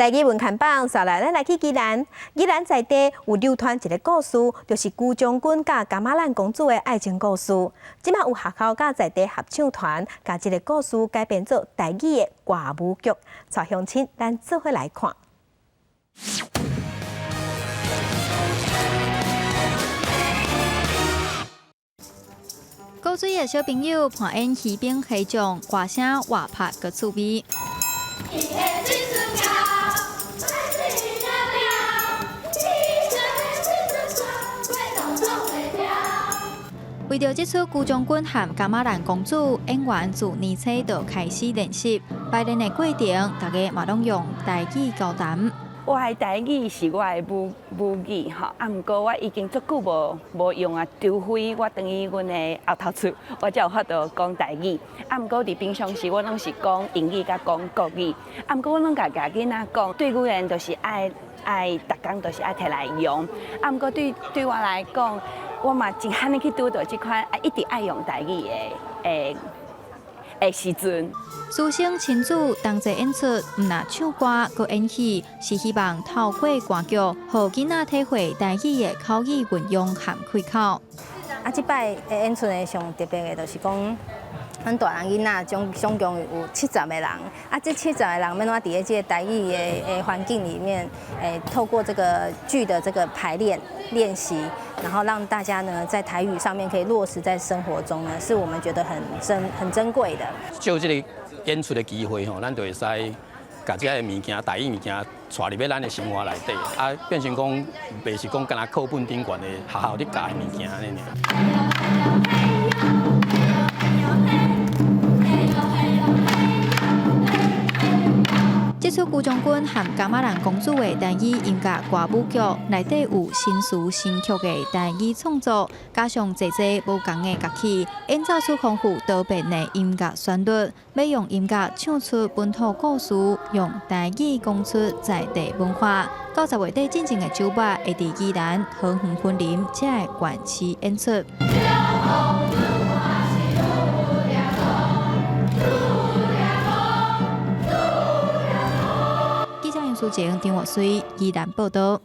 台語文看榜，紲來咱來去宜蘭。宜蘭在地有流傳一個故事，就是龜將軍佮噶瑪蘭公主的愛情故事。這馬有學校佮在地合唱團，共這個故事改編做台語的歌舞劇。帶鄉親，咱做伙來看。古錐的小朋友扮演魚兵蝦將，歌聲活潑閣趣味。為著這齣龜將軍和噶瑪蘭公主，演員自年初就開始練習，排練的過程，大家嘛攏用台語交談。我的台語是我的母語吼，啊，毋過我已經足久無用啊，除非我轉去阮的後頭厝，我才有法度講台語。啊，毋過佇平常時，我攏是講英語佮講國語。啊，毋過我攏共囡仔講，對語言就是愛愛，逐工都是愛提來用。啊，毋過對我來講，我嘛真罕去拄著這款啊，一直愛用台語的時陣。師生親子同齊演出，毋但唱歌，閣演戲，是希望透過歌劇，予囡仔體會台語的口語運用和開口。啊，這擺的演出呢，上特別的，就是講，阮大人囡仔總總共有70個人，啊，這七十個人欲按怎佇咧這個台語的環境裡面，透過這個劇的這個排練練習，然後讓大家呢在台語上面可以落實在生活中呢，是我們覺得很珍貴的。就這個演出的機會吼，咱就會使共這个物件、台語物件帶入去咱的生活內底，啊，變成講袂是講干焦課本頂懸的學校咧教的物件按呢爾。這齣龜將軍和噶瑪蘭公主的台語音樂歌舞劇，內底有新詞新曲的台語創作，加上濟濟無仝的樂器，演奏出豐富多變的音樂旋律，欲用音樂唱出本土故事，用台語講出在地文化。到10月底進前的周末，會佇宜蘭桃園雲林這個縣市演出。記者楊淑靜、張岳水宜蘭報道。